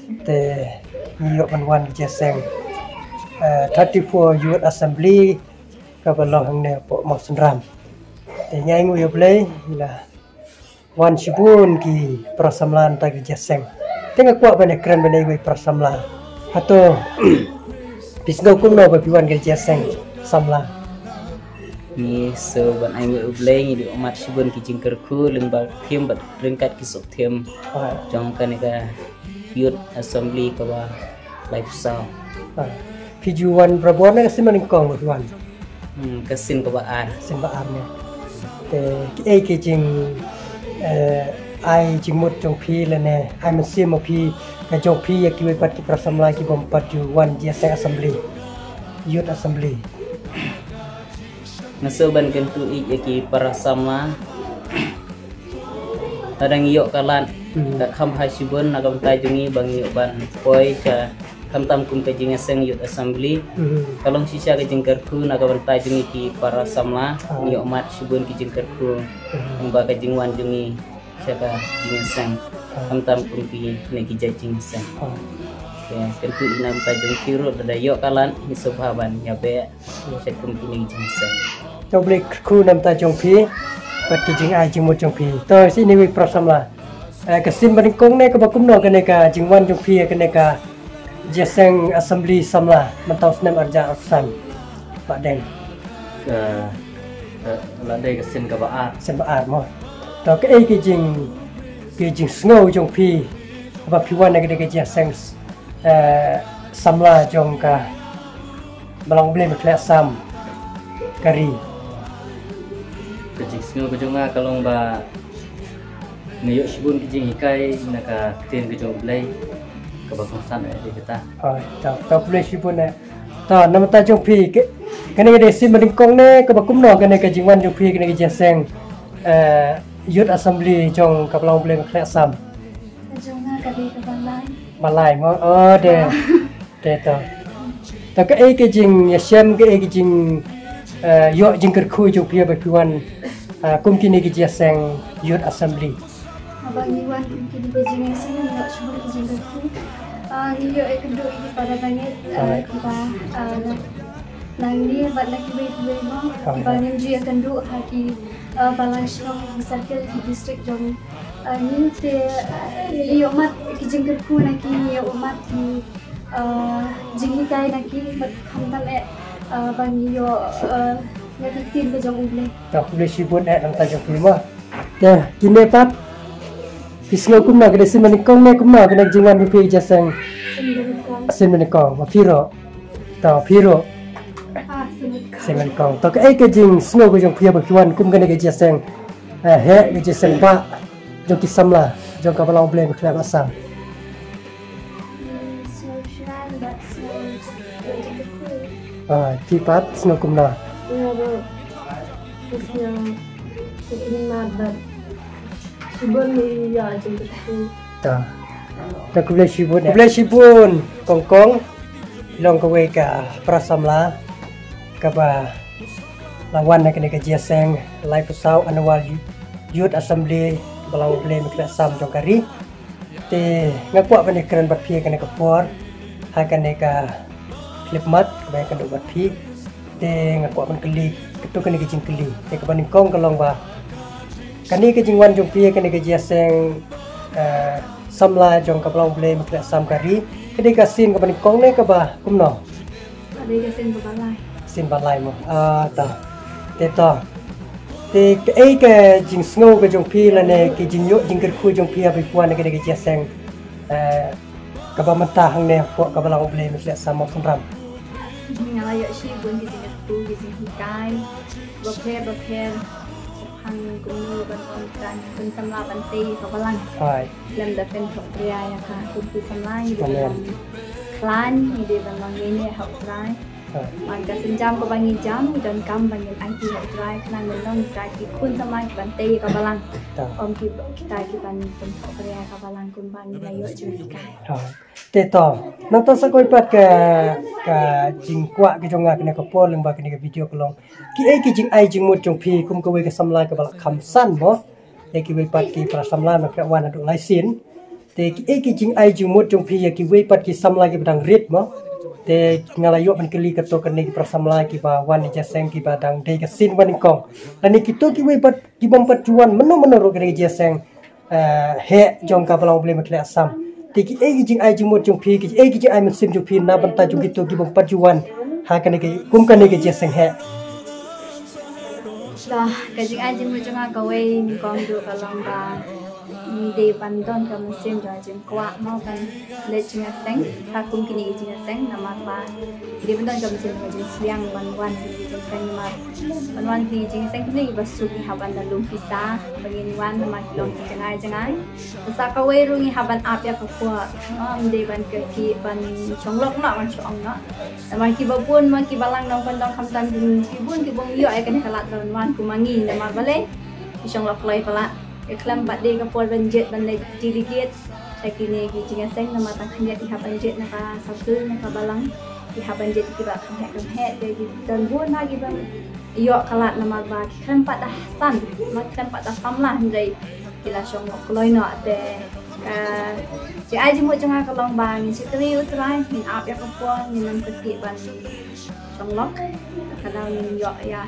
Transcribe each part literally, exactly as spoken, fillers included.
Te ngi ïoh ban wan ki jingïaseng, eh, thirty-four Youth Assembly kaba long hangne hapoh Mawsynram. Te ngi ainguh ïa U Blei la wan shibun ki para samla na kata ki jingïaseng. Te nga kwah ban ïakren bad iwei i para samla. Hato phi sngew kumno ba phi wan ki jingïaseng samla? Ngi sngew ban ainguh ïa U Blei, ngi dei ummat shibun ki jingkyrkhu lyngba ktien bad ryngkat ki suk ktien. Ah. Jong kane ka Youth Assembly kaba laiphew saw. Ah. Phi ju wan barabor ne ka sien ba nyngkong ba phi wan? Hmm, ka sien kaba ar. Sien ba ar ne. Te kiei ki jing, eh, ai jingmut jong phi lane ai mynsiem ma phi, ka jong phi ïa kiwei pat ki para samla ki bym pat ju wan jingïaseng assembly, Youth Assembly? Nga sngew ban kyntu ïa ki para samla. Lada ngi ïoh ka lad, hmm, ka kham bha shibun na ka bynta jong ngi ba ngi ïoh ban poi sha khamtam kum ka jingïaseng Youth Assembly. Hmm. Ka long shisha ka jingkyrkhu na ka bynta jong ngi ki para samla. Ah. Ngi ïoh mad shibun ki jingkyrkhu. Hmm. Lyngba ka jingwan jong ngi sha ka jingïaseng. Ah. Khamtam kum kine ki jait jingïaseng. Ah. Te kyntu ïa na ka bynta jong ki ruh, lada ïoh ka lad, ngi sngewbha ban ïabeh sha kum kine ki jingïaseng. To, U Blei kyrkhu na ka bynta jong phi bad ki jingai jingmut jong phi. To, shi iwei i para samla. Eh, ka sien ba nyngkong ne kaba kumno kane ka jingwan jong phi ïa kane ka jingïaseng assembly samla mynta u snem arhajar arphew san? Bah Deng. Ka, ka, la dei ka sien kaba ar. Sien ba ar mo. To, kaei ka jing, ka jingsngew jong phi ba phi wan ïa kane ka jingïaseng, eh, samla jong ka Balang U Blei Bakhleh Assam ka ri? Ka jingsngew ka jong nga ka long ba nga ïoh shibun ki jinghikai na ka ktien ka jong U Blei kaba kongsan eh, dei kata. Oh, to, to, khublei shibun eh. To, na ka bynta jong phi, ke, kane ka dei sien ba nyngkong ne kaba kumno kane ka jingwan jong phi kane ka jingïaseng, eh, Youth Assembly jong ka Balang U Blei Bakhleh Assam? Ka jong nga ka dei kaba lai. Ba lai mo, oh, dei. Ah. Te to. To, kaei ka jingïashem, kaei ka jing, eh, ïoh jingkyrkhu jong phi ba phi wan, eh, kum kine ki jingïaseng Youth Assembly? Haba ngi wan kum kine ki jingïaseng ngi ïoh shibun ki jingkyrkhu. Ah, ngi ïoh ïakynduh ïa ki para bangeit, eh, kiba, eh, na, nangne bad na kiwei kiwei mo, kiba ngim ju ïakynduh ha ki, eh, balang shnong, ki circle, ki district jong, eh, ngi. Te, eh, ngi ïoh mad ki jingkyrkhu na ki, ngi ïoh mad ki, eh, jinghikai na ki, bad khamtam eh, eh, ba ngi ïoh, eh, ïa ka ktien ka jong U Blei. To, khublei shibun eh na ka bynta jong phi mo. Te kine pat, phi sngew kumno, ka dei sien ba nyngkong ne kumno kane ka jingwan jong phi jingïaseng? Sien ba nyngkong. Sien ba nyngkong. Ma phi ruh? To, phi ruh? Ah, sien ba nyngkong. Sien ba nyngkong. To, kaei ka jingsngew ka jong phi ba phi wan kum kane ka jingïaseng, eh, heh ka jingïaseng bah jong ki samla jong ka Balang U Blei Bakhleh Assam? Hmm, sngew shai bad sngew, sngew jingkyrkhu. Ah, phi pat sngew kumno? Nga ruh sngew, sngew kynmaw bad shibun ïa jingkyrkhu. Ta. Ta, khublei shibun. Khublei shibun Kong Kong. Long kawei ka para samla kaba la wan na kane ka jingïaseng laiphew saw Annual Youth Assembly Balang U Blei Bakhleh Assam jong ka ri. Te nga kwah ban ïakren bad phi kane ka por ha kane ka khyllipmat kaba ïakynduh bad phi. Te nga kwah ban kylli katto katne ka jingkylli. Te kaba nyngkong ka long ba kane ka jingwan jong phi kane ka jingïaseng, eh, samla jong ka Balang U Blei Bakhleh Assam ka ri, ka dei ka sien kaba nyngkong ne kaba kumno? Ka dei ka sien kaba lai. Sien ba lai mo. Ah, ta. Te to. Te kaei ka jingsngew ka jong phi lane ka jingïoh jingkyrkhu jong phi haba phi wan ha kane ka jingïaseng, eh, kaba mynta hangne hapoh ka Balang U Blei Bakhleh Assam Mawsynram? Nga la ïoh shibun ki jingkyrkhu, ki jinghikai bapher bapher. Shaphang kumno ban ong tang khun samla ban tei ka balang. Hai. Lem da pynthok pria ïa ka, kum ki samla ngi dei ban long khlaiñ, ngi dei ban long ngi ne ha U Trai. Hai. Bad ka sienjam kaba ngi jam, ngi donkam ba ngin aiti ha U Trai, khnang ban long Trai ki khun samla kiban tei ïa ka balang. Ta. Ym ki, kita kiban pynthok pria ïa ka balang kumba ngi la ïoh jinghikai. Hai. Te to, nangta sa kawei pat ka, ka jingkwah ka jong nga kane ka por lyngba kane ka video ka long, kiei ki jingai jingmut jong phi kum kawei ka samla kaba la kham san mo, ïa kiwei pat ki para samla ba khleh wan haduh lai sien. Te kiei ki jingai jingmut jong phi ïa kiwei pat ki samla kiba dang rit mo? Te nga la ïoh ban kylli kato kane ki para samla kiba wan ïa jingïaseng kiba dang dei ka sien ba nyngkong. Lane kito kiwei pat ki bym pat ju wan mynno mynno ruh ka dei ka jingïaseng eh, heh jong ka Balang U Blei Myntoi Assam. Te kiei ki jingai jingmut jong phi, kiei ki jingai mynsiem jong phi na bynta jong kito ki bym pat ju wan ha kane ka, kum kane ka jingïaseng heh. Ka jingai jingmut jong nga kawei nyngkong ruh ka long ba ngi dei ban don ka mynsiem jong jingkwah mo ban leit jingïaseng ha kum kine ki jingïaseng namar ba ngi dei ban don ka mynsiem jong jingsliang ban wan kine ki jingïaseng namar ban wan kine ki jingïaseng kine kiba suk ngi hap ban da lum pisa ba ngin wan namar ki long ki jngai jngai. Sa kawei ruh ngi hap ban ap ïa ka por, ym dei ban kyrkieh ban shong lok noh ban shong noh. Namar kiba bun ma kiba lang nongkyndong khamtam ki bun ki bym ïoh ïa kane ka lad ban wan kum ma ngi namar balei ki shong lok kloi palat. Ka khlem pat dei ka por ban jied ban leit delegate sha kine ki jingïaseng namar tang khyndiat ki hap ban jied na ka circle na ka balang, ki hap ban jied kiba kham heh kham heh te ki don bun ma kiba ïoh ka lad namar ba ki khlem pat da san, ma ki khlem pat da samla hynrei ki la shong lok kloi noh. Te ka jingai jingmut jong nga ka long ba ngin shakri U Trai, ngin ap ïa ka por, ngin ym kyrkieh ban shong lok. Ka daw ngin ïoh ïa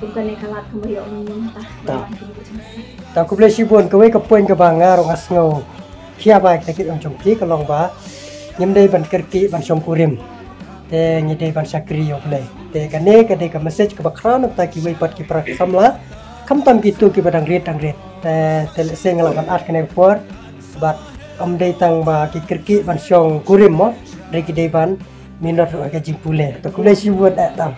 kum kane ka lad kumba ïoh mynta. Ta khublei shibun, kawei ka point kaba nga ruh nga sngew khia ba kita ki ong jong phi ka long ba ngim dei ban kyrkieh ban shongkurim. Te ngi dei ban shakri ïa U Blei. Te kane ka dei ka message kaba khraw na bynta kiwei pat ki para samla, khamtam kito kiba dang rit dang rit. Te te lehse nga lah ban add kane ka por bad ym dei tang ba ki kyrkieh ban shongkurim mo, hynrei ki dei ban minot ruh ha ka jingpule. Te khublei shibun eh tam.